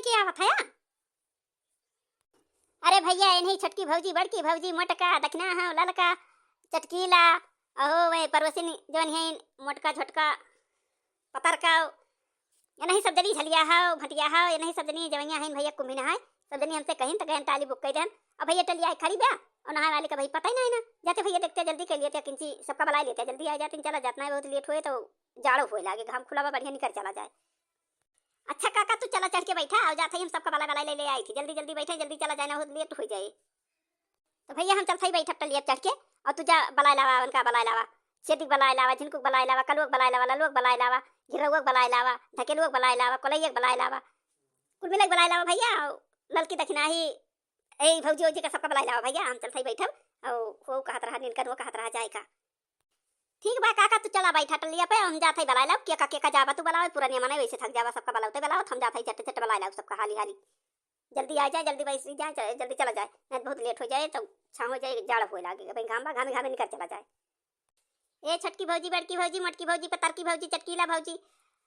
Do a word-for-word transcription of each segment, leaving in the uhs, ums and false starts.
के आवत है? अरे भैया, इन्हीं छोटकी भौजी, बड़की भौजी, मोटका, दखिना है, ललका, चटकीला, अहो, वह पड़ोसिन जौन है, मोटका, झोटका, पतरका, इन्हीं सब जनी झलिया है, भटिया है, इन्हीं सब जनी जवैया है, भैया कुम्हिन है, सब जनी हमसे कहिन त गयन टाली book कइ देन। अब भैया टलिया खड़ी बा, और नहाए वाले का भाई पता ही नहीं ना, जाते भैया देखते जल्दी कर लेते, किंची सबका बुलाए लेते, जल्दी आ जाते, चला जात नहीं, बहुत late होए तो जाड़ो होए लागे, घाम खुला बा, बढ़िया निकर चला जाए। अच्छा काका, तू चला चढ़ के बैठा, और जात हई हम सबका बलाए बलाए ले, ले आई थी, जल्दी जल्दी बैठा, जल्दी चला जाए ना, बहुत late हो जाए। तो भैया हम चलत हई बैठब टलिया चढ़ के, और तू जा बलाए लावा, उनका बलाए लावा, छेदी के बलाए लावा, झिनकू के बलाए लावा, कलुआ के बलाए लावा, ललुआ के बलाए लावा, घिरौआ के बलाए लावा, ढकेलुआ के बलाए लावा, कोलैया के बलाए लावा, कुल मिला के बलाए लावा भैया, और ललकी दखिना ही, ए भौजी ओजी का सबका बलाए लावा भैया, हम चलत हई बैठब, और हो कहत रहा नीलकन, वो कहत रहा जाए का। ठीक बा काका, तू चला बैठा टलिया पे, हम जात हई बलाए लाओ, केका केका जाबा तू बलाओ, पुरनिया मने वैसे थक जाबा, सबका बलाओ ते बलाओ, हम जात हई झट झट बलाए लाओ सबका हाली हाली। जल्दी आ जाए, जल्दी बैठ जाए, च-, जल्दी चला जाए, नहीं तो बहुत late हो जाए तो छाँव हो जाए, जाड़ होए लागे, अब घाम बा, घामे घामे निकर चला जाए। ए छोटकी भौजी, बड़की भौजी, मोटकी भौजी, पतरकी भौजी, चटकीला भौजी,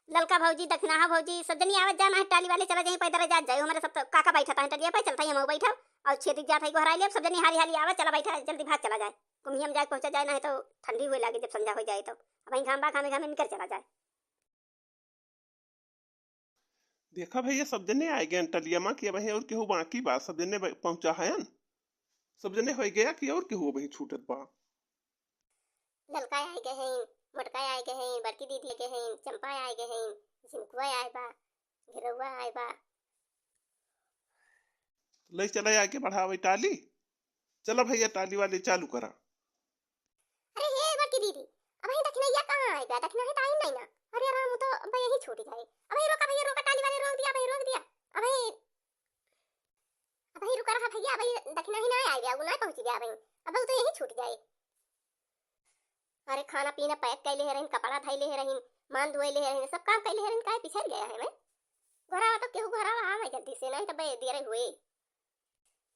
ललका भौजी, दखिनाहा भौजी, सब जनी आवत जाना है, टाली वाले चला जाए, पैदल जात जाए, हमारे सब तो काका बैठा था टलिया पे, चलता ही हम बैठा, और छेदी जात है गोहराई ले, सब जनी हाली हाली आवा, चला बैठा, जल्दी भाग चला जाए। कुम्हिया में जाके पहुँचा जाए, नहीं तो ठंडी हुए लागे जब संझा हो जाए तो। अब वहीं घाम बा, घामे घामे निकर चला जाए। देखा भैया, सब जने आए गए टलिया मा कि अब और केहू बाकी बा, सब जने ब-, पहुँचा हयन, सब जने हो गया कि और केहू अबही छूटत बा। ललका आए गए हैं, मोटका आए गए हैं, बड़की दीदी आए गए हैं, चंपा आए गए हैं, झिनकुआ आए बा, घिरौआ आए बा। ले चला आगे बढ़ावे टाली। चला भैया, टाली वाली चालू करा। अरे हे बड़की दीदी, अब ये दखिनैया कहाँ आए गया? दखिना है तो आई नहीं ना। अरे राम, तो अब यही छूट जाए। अब ये रोका भैया, रोका, टाली वाले रोक दिया, अब ये रोक दिया। अब ये, अब ये रुका रहा भैया, अब ये दखिना ही ना आए गया, वो ना पहुँच गया अब ये। अब वो तो यही छूट जाए। अरे खाना पीना pack कैले है रहीन, कपड़ा धैले है रहीन, मान धोइले है रहीन, सब काम कैले है रहीन, काहे पिछड़ गया है मैं? घरावा तो केहू घरावा आवे जल्दी से, नहीं तो बे देर हुए।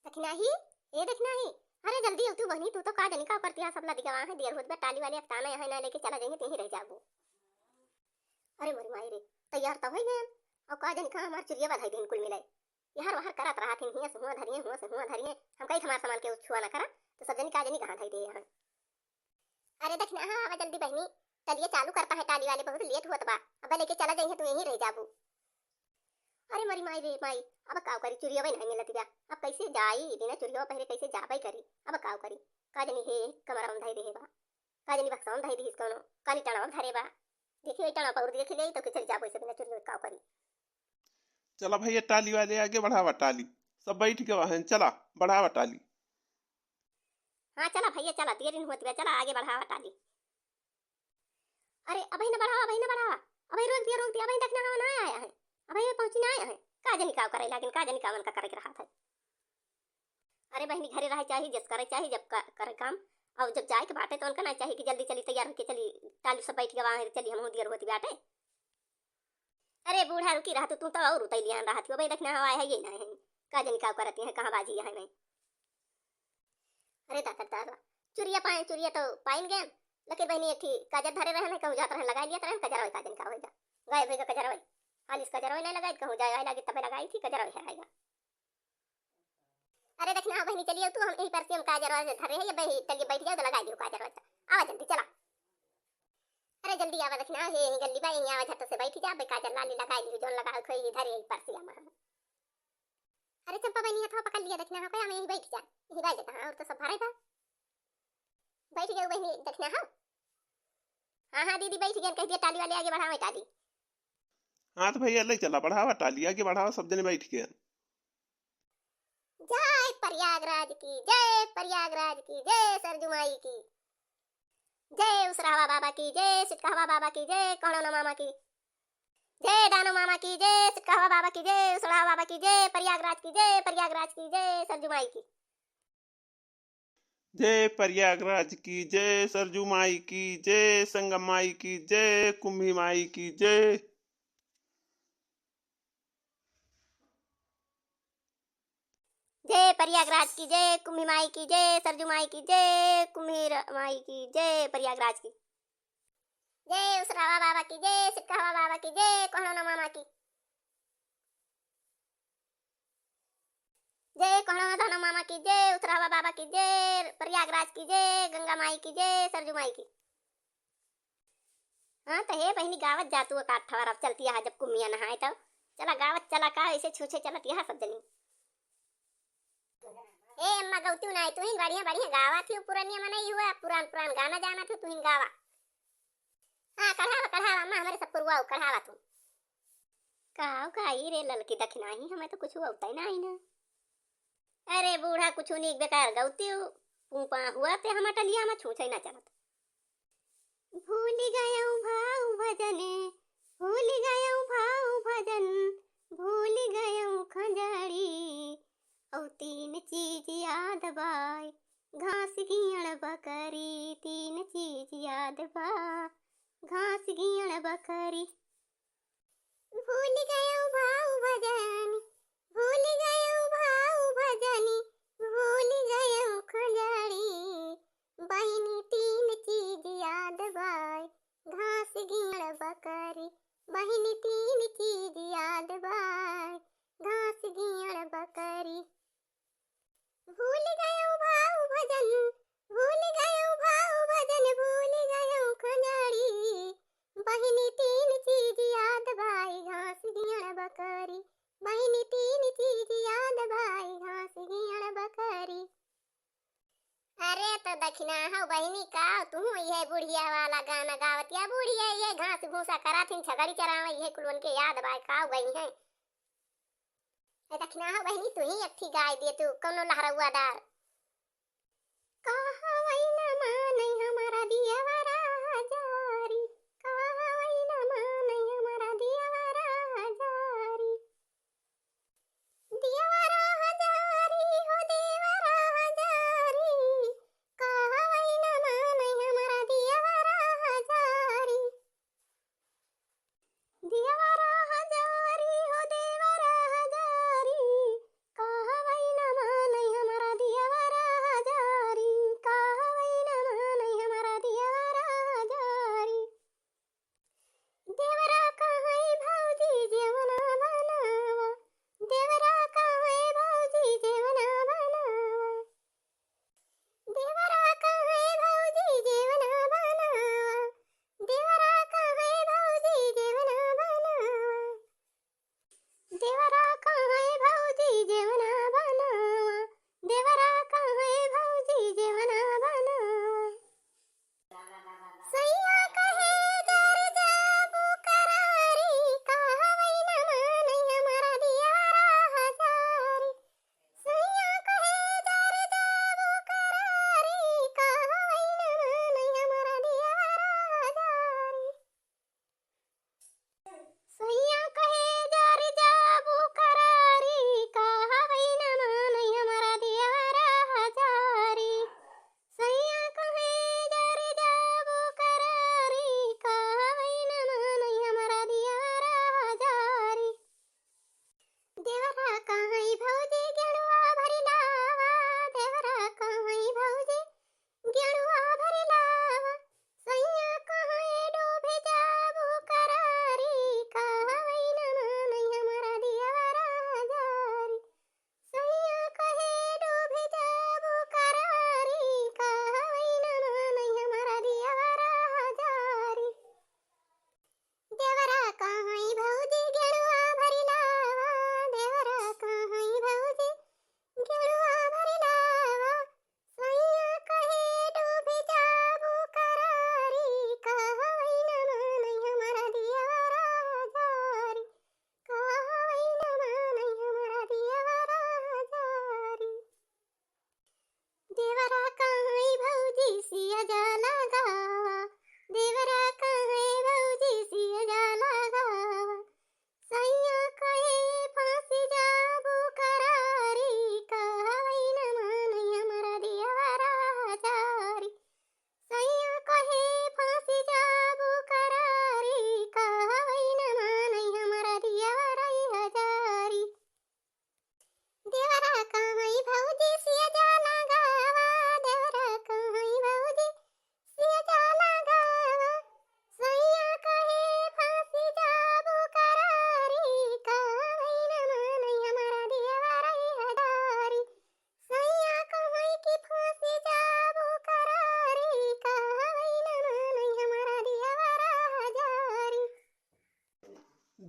दखिनाही, ए दखिनाही, अरे जल्दी उठू बहनी, तू तो का जनी का करती है, सब लदिगवा है, देर होत बा, टाली वाले अफताना यहाँ ना लेके चला जाएंगे, तेही रह जाबू। अरे मोरी माई रे, तैयार तो हो गए, और का जनी का हमार चुरिया बधाई दिन कुल मिले, यहाँ वहाँ करत रहा थी, हियाँ से हुआँ धरिए, हुआँ से हुआँ धरिए, हम कही हमार सामान के छुआ ना करा, तो सब जनी का जनी कहाँ धई दे यहाँ। अरे दखिना, हाँ, आवा जल्दी बहनी, चलिए चालू करता है टाली वाले, बहुत late होत बा, अब लेके चला जाइए, तू यहीं रह जाबू। अरे मरी माई रे माई, अब काव करी, चुरिया नहीं मिलत बा, अब कैसे जाई, बिना चुरिया पहरे कैसे जाबे करी, अब काव करी, का जनी हे कमरा में धई दे बा, का जनी बक्सा में धई दिहिस कौनो, काली टणवा में धरे बा, देखिए टणवा पर देख ले तो के चल जाबो, ऐसे बिना चुरिया काव करी। चला भैया, टाली वाले आगे बढ़ावा टाली, सब बैठ गवा हैं, चला बढ़ावा टाली। हाँ, चला भैया, चला, देरी न होत बा, चला, आगे बढ़ावा टाली। अरे, अबही न बढ़ावा, अबही न बढ़ावा, अबही रोक दिया, रोक दिया, अबही दखिना हवा ना आया है, अबही पहुँची ना आया है, का जनी काव करे लागिन, का जनी कावन का करे के रहा था। अरे बहनी, घरे रहे चाही, जस करे चाही, जब का-, करे काम, और जब जाए के बाटे तो उनका ना चाही कि जल्दी चली, तैयार होके चली, टाली सब बैठ गवा है, चली, हमहूँ देर होती बाटे। अरे बूढ़ा, रुकी रहा तू, तू तो और उतैलियान रहा थी, अबही दखिना हवा है, ये ना है, का जनी काव करती है, कहाँ बाजी है मैं। अरे दादा, दादा, चुरिया पाए, चुरिया तो पाइन गए, लेकिन बहनी एक ठी काजर धरे रहे ना, कहूँ जात रहे, लगाई लिया रहे, कजरवा का जनी का होइगा, गायब होइगा कजरवा, हालिस कजरवा नहीं लगाई, कहूँ जाए आए लागी तबे लगाई थी, कजरवा हेराइगा। अरे दखिना बहनी, चलिए तू, हम यही परसी हम काजरवा धरे है, ये बही, चलिए बैठ जाओ तो लगाई दियो काजरवा, आवा जल्दी चला। अरे जल्दी आवा दखिना, हे यही गल्ली बा, यही आवा, झट से बैठ जा, बे काजर लाली लगाई दियो, जोन लगाओ खोई इधर यही परसी हम। अरे चंपा बहनी, हथवा पकड़ लिया दखिना, हाँ, कोई हमें यहीं बैठ जा, यहीं बैठ जाता, हाँ, और तो सब भरे बा। बैठ गए बहनी दखिना, हाँ। हाँ, हाँ दीदी, बैठ गए, कह दिया टाली वाले आगे बढ़ावे टाली। हाँ तो भैया, ले चला, बढ़ावा टाली, आगे बढ़ावा, सब जने बैठ गए। जय प्रयागराज की, जय प्रयागराज की, जय सरजू माई की, जय उसरावा बाबा की, जय सिटकावा बाबा की, जय कणोना मामा की, जय दानो मामा की, जय सिटकावा बाबा की, जय उसरावा बाबा की, जय प्रयागराज की, जय प्रयागराज की, जय सरजू माई की। जय प्रयागराज की, जय सरजू माई की, जय संगम माई की, जय कुंभी माई की, जय। जय प्रयागराज की, जय कुंभी माई की, जय सरजू माई की, जय कुंभी र-, माई की, जय प्रयागराज की। जय उसरावा बाबा की, जय सिटकावा बाबा की, जय कोहनौना मामा की। जय कोहड़ा धनो मामा की जय, उतरावा बाबा की जय, प्रयागराज की जय, गंगा माई की जय, सरजू माई की। हाँ, त हे बहिनी, गावत जा तू एकाध ठवर, अब चलती यहाँ जब कुम्मिया नहाए तब। चला गावत चला, का ऐसे छूछे चलत यहाँ सब जनी। ए अम्मा, गौती नाई, तू ही बढ़िया बढ़िया गावत ही, पुरानिया मनई हुआ, पुरान पुरान गाना जानत ही, तू ही गावा। हाँ, कढ़ावा, कढ़ावा, अम्मा, हमरे सब पुरवाओ, कढ़ावा तू। काव गाई रे ललकी दखिनाही, हमें तो कुछ होता ही नाही ना। अरे बूढ़ा, कुछ नीक बेकार गौती हो, पूपा हुआ ते हम टलिया में छूछे ना चलत। भूल गयौ भाव भजन, भूल गयौ भाव भजन, भूल गयौ खंजड़ी। औ तीन चीज याद बाय, घास गियण बकरी, तीन चीज याद बा, घास गियण बकरी। भूल गयौ भाव भजन, भूल गयौ भाव भजन, भूल गयौ खंजड़ी। बहिनी तीन चीज याद बाय, घास गियण बकरी। बहिनी तीन चीज याद बाय, घास गियण बकरी। भूल गयौ भाव भजन, भूल गयौ भाव भजन, भूल गयौ खंजड़ी। बहिनी तीन चीज याद बाय, घास गियण बकरी। बहिनी तीन चीज याद बाय, घास गियण बकरी। अरे त दखिना हो बहिनी, का तुहू इहे बुढ़िया वाला गाना गावतिया? बुढ़िया इहे घास भूसा कराथिन, छगड़ी चरावे, इहे कुलवन के याद बाय, का गई है? ए दखिना हो बहिनी, तू ही एक ठी गाय दे तू, कौनो लहरउआ दार। कहवै न मानै हमरा दियवरा हजारी, कहवै न मानै हमरा दियवरा हजारी। दियवरा हजारी हो देवरा हजारी, कहवै न मानै हमरा दियवरा हजारी। दियवरा हजारी हो देवरा हजारी, कहवै न मानै हमरा दियवरा हजारी, कह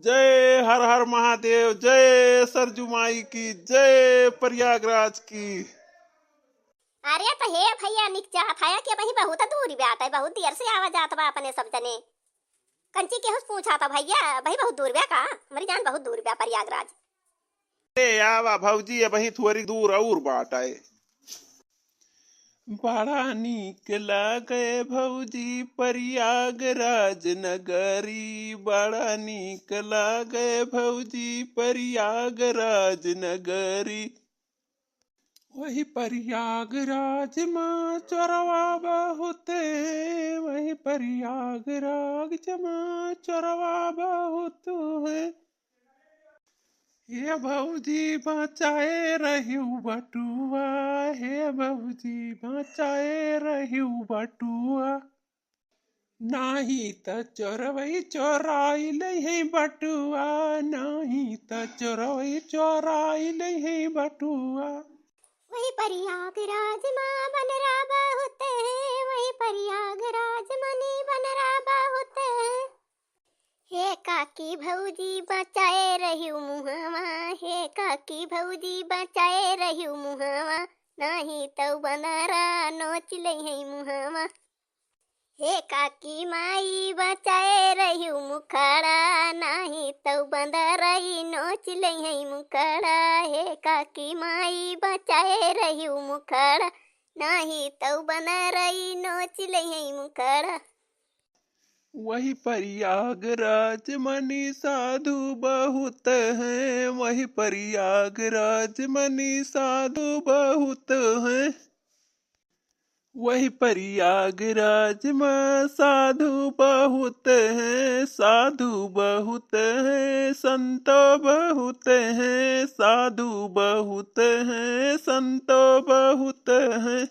जय हर हर महादेव, जय सरजू माई की, जय प्रयागराज की। अरे त हे भइया, निक चाहत हया कि अबहीं बहुत दूर बाटइ, बहुत देर से आवा जात बा अपने सब जने। कंची केहू से पूछा त भइया, अबहीं बहुत दूर बा का? हमरी जान बहुत दूर बा प्रयागराज। ए आवा भौजी, अबहीं थोरी दूर अउर बाटइ। बड़ा नीक लागे भौजी प्रयागराज नगरी, बड़ा नीक लागे भौजी प्रयागराज नगरी। वही प्रयागराज मा चोरवा बहुत है, वही प्रयागराज मा चोरवा बहुत है। हे भौजी बचाए रहिउ बटुआ, हे भौजी बचाए रहिउ बटुआ। नाही त चोरवई चोराई लइहैं बटुआ, नाही त चोरवई चोराई लइहैं बटुआ। वही प्रयागराज मा बनरा बहुत है, वही प्रयागराज मा नी बनरा बहुत है। हे काकी भौजी बचाए रहिउ मुहावा, हे काकी भौजी बचाए रहिउ मुहावा, नाही तउ बनरा नोच लइहैं मुहावा। हे काकी माई बचाए रहिउ मुखड़ा, नाही तउ बनरई नोच लइहैं मुखड़ा। हे काकी माई बचाए रहिउ मुखड़ा, नाही तउ बनरई नोच लइहैं मुखड़ा। वही प्रयागराज मा नी साधु बहुत हैं, वही प्रयागराज मा नी साधु बहुत हैं। वही प्रयागराज मा साधु बहुत हैं, साधु बहुत हैं, संतो बहुत हैं, साधु बहुत हैं, संतो बहुत हैं।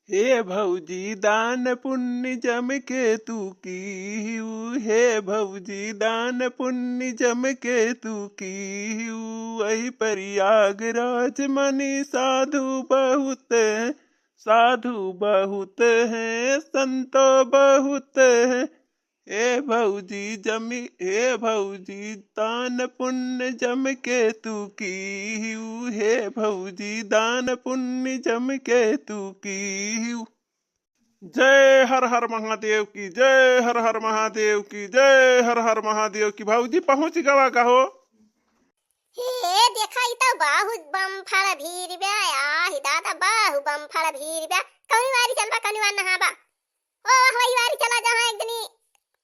हे भौजी दान पुण्य जम के तू कीहू, हे भौजी दान पुण्य जम के तू कीहू। वही प्रयागराज मा नी साधु बहुत हैं, साधु बहुत हैं, संतो बहुत हैं। हे भौजी जमी, हे भौजी दान पुण्य जम के तू कीहू, हे भौजी दान पुण्य जम के तू कीहू। जय हर हर महादेव की, जय हर हर महादेव की, जय हर हर महादेव की। भौजी पहुँच गवा का हो? हे देखा, ई तउ बहुत बम फड़ भीड़ बा, आही दादा, बहु बम फड़ भीड़ बा। कौनी वारी चलबा, कौनी वार नहाबा? ओ, वही वारी चला, जहाँ एक जनी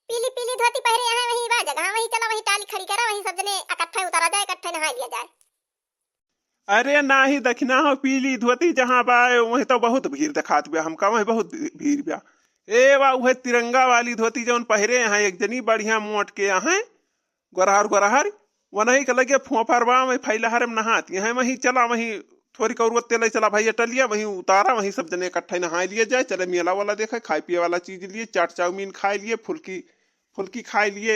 पीली पीली धोती पहिरे हैं, वही बा जगह, वही चला, वही टाली खड़ी करा, वही सब जने इकट्ठे उतारा जाए, इकट्ठे नहा लिया जाए। अरे नाही, दखिना हो, पीली धोती जहाँ बा, वही तउ बहुत भीड़ देखात बा हमका, वही बहुत भीड़ बा। ए बा, उहे तिरंगा वाली धोती जौन पहिरे हैं एक जनी, बढ़िया मोट के हैं, गोरहर गोरहर, वनही के लगे फोफर बा, वही फैलहर में नहात हैं, वही चला, वही थोरी कौरुआ तेल चला भाई टलिया, वही उतारा, वही सब जने इकट्ठे नहाए लिए जाए, चले मेला वाला देखे, खाए पिए वाला चीज लिए, चाट चाउमीन खाए लिए, फुल्की, फुल्की खाए लिए।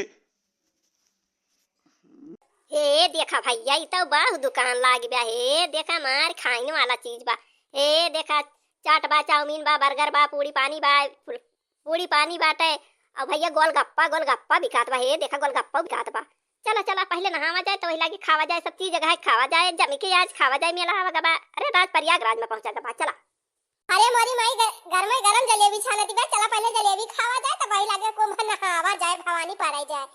हे देखा भइया, ई तउ बहु दुकान लाग बा। हे देखा, मार खाइन वाला चीज बा। हे देखा, चाट बा, चाउमीन बा, बर्गर बा, पूड़ी पानी बा, पूड़ी पानी बाटे। अउर भइया, गोलगप्पा, गोलगप्पा बिकात बा। हे देखा, गोलगप्पा बिकात बा। चला, चला, पहिले नहावा जाए, तउ वही लागे खावा जाए, सब चीज जगह खावा जाए, जमी के आज खावा जाए, मेला हवा गबा। अरे, राज प्रयागराज में पहुँचा गबा, चला। अरे मोरी माई, ग-, घर में गरम जलेबी छानती बा, चला पहिले जलेबी खावा जाए, तब वही लागे कुंभ नहावा जाए, भवानी पड़े जाए।